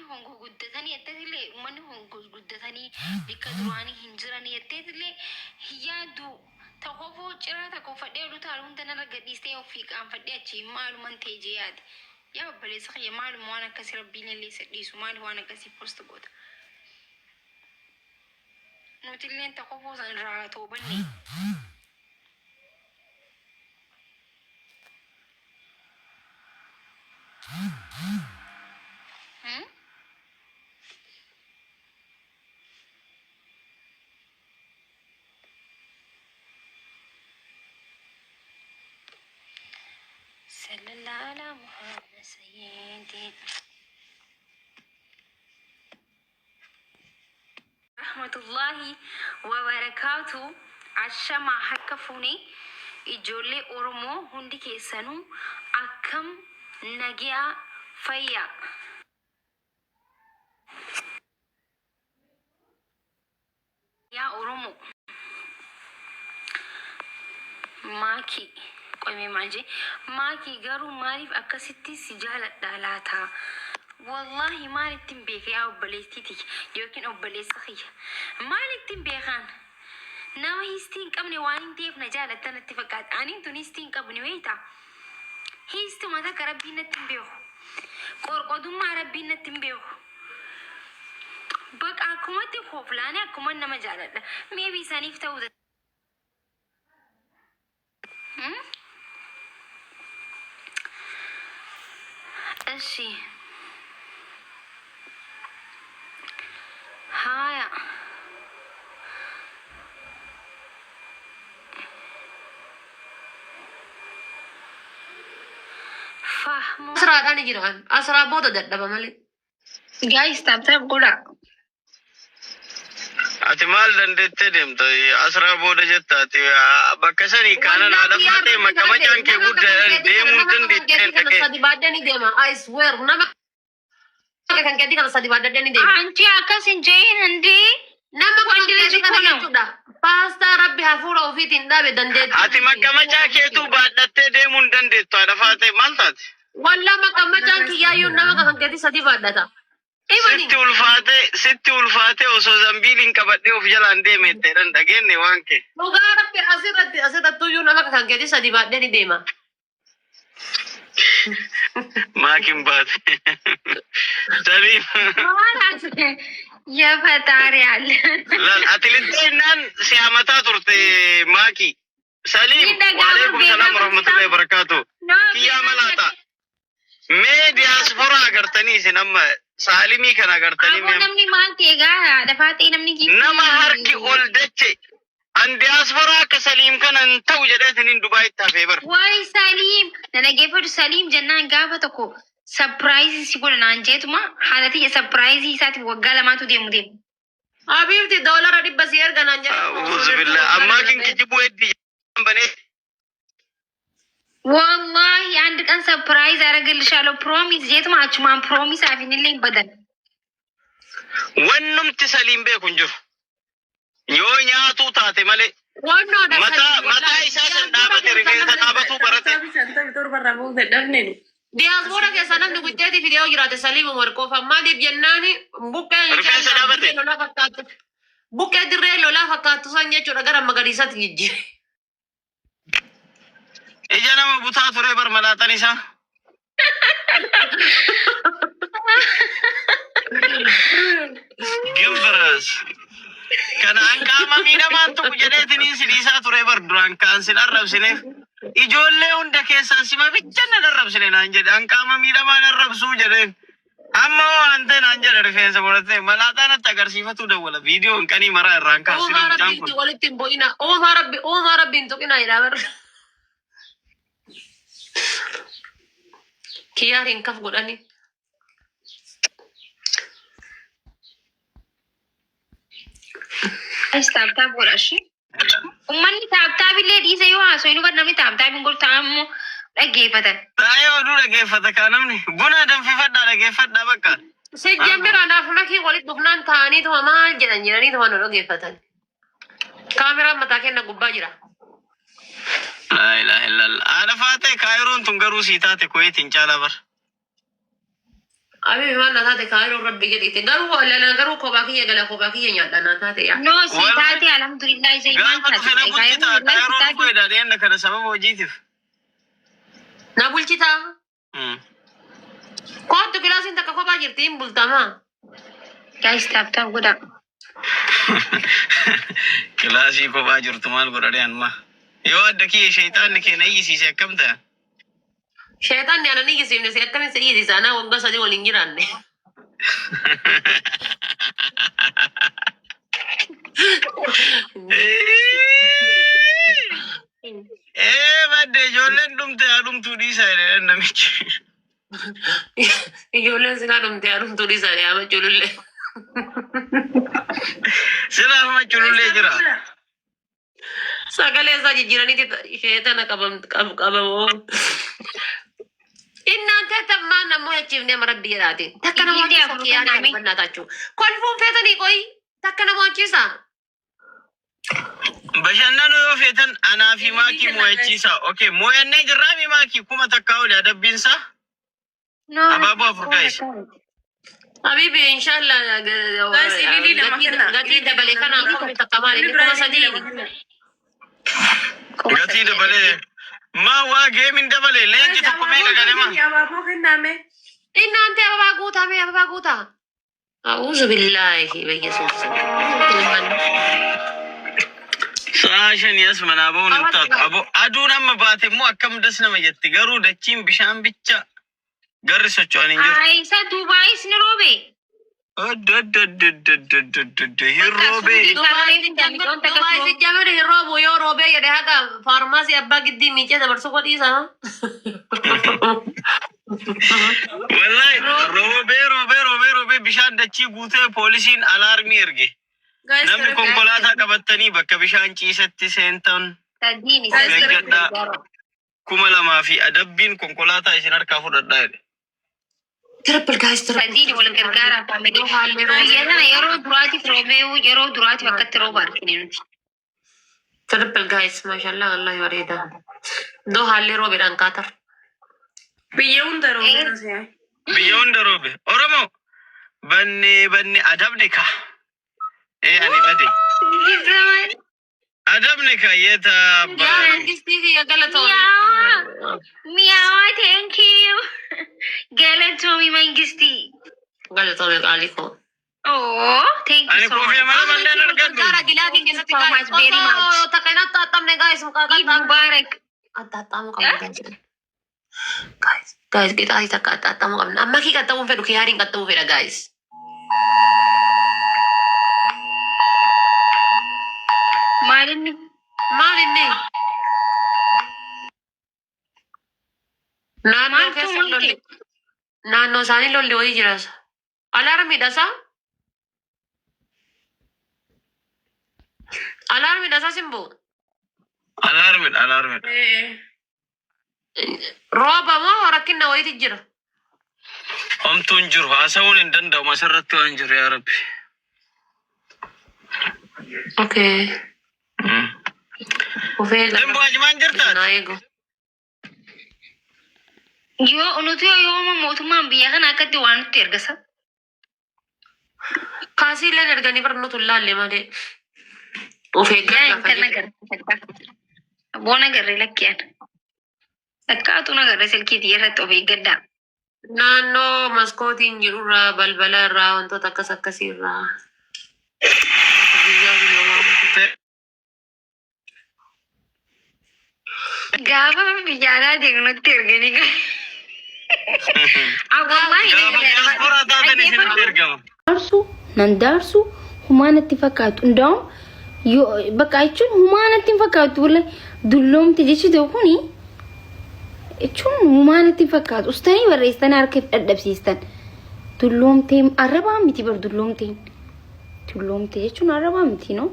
Ummanni kun guguddatanii jetteetillee ummanni kun guguddatanii bikka duraanii hin jiranii jetteetillee hin yaaddu. Tokkoffuu ciraa takka uffadhee ol utaalu hunda narra gadhiistee ofii qaanfadhee achi maaluman ta'e jee yaade. Yaa obboleessa kiyya maaluma waan akkasii rabbiin illee isa dhiisu maaliif waan akkasii post goota. Nutilleen tokkoffuu san irraa toobanne. Hmm? Sallallahu ala Muhammad sayyidi. Rahmatullahi wabarakaatu ashamaa harka fuune ijoollee Oromoo hundi keessanuu akkam nagiyaa fayyaa. Yaa Oromoo Maakii qoy mee maal jee Maakii garuu maaliif akkasitti si jaaladha laata Wallaahi maalittin beeka yaa obboleettii tiyya yookiin obboleessa kiyya maalittin beekaan nama histii hin qabne waan hin ta'eef na jaalatta natti fakkaata aniin tun histii hin qabu ni beektaa hiistuma takka rabbiin natti hin beeku qorqodummaa rabbiin natti hin beeku Baqa akkumatti koflaani akkuman nama jaaladha. Maybe saniif ta'uu danda'a. Hmm? Eshi. Haaya. Fahmu. Asraadhaan jira. Asraa booda dadhaba malee. Guys, tap tap godhaa. Ati maal dandeettee deemta? Asraa booda jetta ati bakka sanii kaanan haadha Wallaahi yaa faatee rabbi kadhadhe maqqamacaan kee nama akka kan guddaadhaan keetii kana deemuu hin nama akka kan dandeetteen keetii kana dhaqee. sadi baadhee ni deema. I swear nama akka kan keetii kana sadi baadhee ni deema. Anchi akkas hin jeein hundee Nama akka kan wanti keetii liji kana kuno. jechuudha. Paastaa rabbi hafuura ofiitiin dhaabe dandeettii Ati ofiitiin maqqamacaa keetuu baadhattee deemuu hin dandeettu haadha faatee maal taate? Wallah maqqamacaan kiyyaayyuu nama akka kan keetii sadi baadhata. Imani. Sitti ulfaatee sitti ulfaatee osoo zambiiliin qabadhee of jalaan deeme jetteedhan dhageenye waan kee. Dhugaa rabbi asirratti asirrattuyyuu nama akka kan keetii sadi baadhee ni deema. Maakin baate. Saliim. Maal የፈጣሪ አለ Laal ati lixxeennaan si hamataa turte maaki. Saliim Ni dhaga'ama waalaikum beekaa salaam warahmatullahi wabarakaatu. Kiyyaa malaata. Mee diyaasporaa agartanii isin amma saalimii kana agartanii Aboo mee namni maal ta'e gaa lafaa ta'e namni giiftii. nama harki ol dache an diyaasporaa akka Saliim kana hin ta'u jedhee isiniin Dubaayitti hafee bara. Waay Saliim na dhaggeeffadhu Saliim jennaan gaafa tokko sapiraayizii si godha naan jeetuma haala tiyya sapiraayizii isaatiif waggaa lamaatu deemu deemu. Habiibti doolara dhibba si erga naan jedhe. Auzubillah ammaa kin kijibuu heddii banee Wallahi አንድ ቀን ሰርፕራይዝ አደርግልሻለሁ ፕሮሚስ jeetuma achumaan ፕሮሚስ afinillee hin badan. wannumti Saliim beeku hin jiru. Yoo nyaatuu taate malee Wannoodha mataa sadiif mataa wallaahi. isaa san Diyaaspoora dhaabate keessaa rifeensa namni dhaabatuu barate. Diyaaspoora keessaa namni gucceetii fidee yoo jiraate Saliim Umar qofa. Maaliif jennaani buqqee Rifeensa ishee dhaabate. dirree lolaa fakkaattu. Buqqee dirree lolaa fakkaattu san jechuudha gara magariisaatti jijjiire. Ija nama butaa ture bar malaaxan isaa. Gimbiras. Kana an qaama miidhamaan tuqu jedheetiniin si dhiisaa ture bar duraan kaan sin arrabsineef. Ijoollee hunda keessaan sima bicha nan arrabsine naan jedhe an qaama miidhamaan arrabsuu jedheen. Amma hoo waan ta'e naan jedhe rifeensa muratee malaaxaa natti agarsiifatuu dawwala viidiyoo hin qanii maraa irraan kaasinu Uumaa mucaan rabbiitti kun. walitti hin bu'ina. Uumaa rabbi uumaa rabbi hin tuqina jedhaa bar. Kiyyaariin kaf godhanii. Guys, tap tap godha ishee. Uummanni tap tap illee dhiise yoo haasoo hin hubanne namni tap tap hin godhu ta'an immoo dhaggeeffatan. Taa'ee oduu dhageeffata kaa namni buna danfifadhaa dhageeffadhaa bakka. Sijjamir anaaf makii walitti dhufnaan taa'anii tuma maal jedhan jedhanii tuma nu dhageeffatan. Kaameraan mataa kenna gubbaa jira. Laa ilaaha illallah. Haadha faatee kaayiroon tun garuu sii taate kuweetiin caalaa bar. Abibi maal na taate kaayiroo rabbi jedhiite garuu lana garuu kophaa kiyya gala kophaa kiyya nyaadha na taate yaa. No, si Wallahi taate alhamdulillah isa maal gaafa dhufe taate na bulchita kaayiroo wallahi si kaayiroo taate. dhufuu jedha dhiyeenna kana sababa hojiitiif. Na bulchitaa. Kootu kilaasiin takka kophaa jirti hin bultamaa. Guys, tap tap godhaa. Kilaasii kophaa jirtu maal godha dhiyaan ma? Yoo adda kiyya sheeyxaanni kee na iyyisiise akkam ta'a? Sheexanni ana ni iyyisiifne si akkamiin si iyyisiisa anaa waggaa sadii waliin jiraanne. Ee badde ijoolleen dhumte haa dhumtuu dhiisaa jedhe namichi. Ijoolleen sinaa dhumte haa dhumtuu dhiisaa jedhe ama culullee. Silaaf ma culullee jira. Sagalee isaa jijjiiraniiti sheexana qabamoo. Innaan teetta maan nammoo yachiifnee mara biyya dhaatiin. Takka nama Ilillee wachiisa afur kiyyaa kenname. uffannaa taachuu. Kolfuun feetanii qoyi takka nama wachiisa. Bashannanuu yoo feetan anaa fi maakii mo'achiisa. Okay, mo'annee jirraa mi maakii 1000 oli adabbiinsaa? No, Abaaboo afur guys. Habibi inshallah Guys, ililii lama gatii kenna. gatii Ililii dabale lama kanaan kenna. komni takka maali Inni inni biraa kuma ililii lama sadii. kenna. Gatii dabalee. Maa waa geemin dabalee leenci Guys, tokko meeqa abaaboo galema? kenni, abaaboo kennaame. Innaan tee ababaa guutaa mee ababaa guutaa. A'uuzu billaahi biyyesuus. Sa'a shanii as manaa ba'uun hin taatu. Abo aduun amma baate immoo akkam das nama jetti garuu dachiin bishaan bicha garri socho'an hin jiru. Ay, isa Dubaayis ni roobe. Adda adda adda adda adda adda adda adda hin Bakka roobee. suuqii sararee fi wanta Dubaay akkasuma. si jamir hin roobu yoo roobee jedhe haga faarmaasii abbaa giddii miicee dabarsu godhiisa. Wallahi roobee roobee roobee roobee bishaan dachii guutee poolisiin alaarmii erge. Guys, Namni triple. konkolaataa qabattanii bakka bishaan ciisetti seentan Sadiin of isa. Guys, triple. eeggadhaa. 2000 fi adabbiin konkolaataa isin harkaa fudhadhaa jedhe. Triple guys triple. Sadiin wal gargaaraa family. Yoo haalli Biyya roobee. sana yeroo duraatiif roobee yeroo duraatiif akkatti rooba argine nuti. Triple guys mashallah wallahi bareeda. Doo haalli roobeedhaan kaatar. Biyya hunda roobina si'a. Biyya hunda roobe. Oromoo bannee banne adabne ka. Ee ani bade. Adabne ka yeeta Yaa baate. mangistii kiyya galatoon. Mi'aawaa. Mi'aawaa thank you. Galatoomi mangistii. Galatoome qaalii koo. Oh, thank you Ani so koofii much. mala malleen argadhu. Gara gilaafiin keessatti So much, very much. Osoo takka hin axxaaxamne guys Eid Mubarak. Axxaaxamuu qabna. Guys, guys qixaatii takka axxaaxamuu qabna. Amma kii qaxxamuun fedhu kiyaariin qaxxamuu fedha guys. Maal inni? Maal inni? Naannoo Maaltu keessa maal lolli. ta'e? Naannoo isaanii lolli wayii jiras. Alaarmiidha isaa? Alaarmiidha isaa simboo? Alaarmidha alaarmidha. Ee. Rooba moo rakkinna wayiiti jira? Homtuun jiru haasa'uun hin danda'amu asirratti waan jiru yaa rabbi. Okay. Ufee Simboo ajimaan jirtaati? naa eegu. Yoo nuti yoo yooma mootummaan biyya kana akkatti waan nutti ergasa. Kaasii illee erganii bar nutu hin laalle malee. Of Yaa eeggadhaa intala fayyada. garee. Boona garee lakkiyaan. Takkaatu na garee silkii irratti of eeggadhaa. Naannoo maskootiin jirurraa balbala irraa wantoota akkas akkasii irraa. Guyyaa guyyaa. Gaafa biyya alaa deemnutti erganii Wallahi Gaafa diyaasporaa taatan isinitti ergama. Daarsu nan daarsu humaa natti fakkaatu ndaa'um yoo bakka jechuun humaa natti hin fakkaatu wala dulloomte jechi ta'u kuni jechuun humaa natti hin fakkaatu ustanii barreessitanii harka if dhadhabsiistan dulloomtee arrabaa miti bar dulloomteen dulloomte jechuun arrabaa miti no.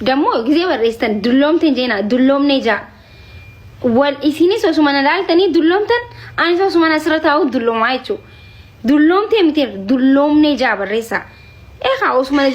Dammoo gisee barreessitan dulloomte hin jeenaa dulloomnee jaa. Wal isinis osuma na laaltanii dulloomtan anis osuma asirra taa'u dulloomaa jechuudha. Dulloomtee miti dulloomnee jaa barreessaa. Eegaa osuma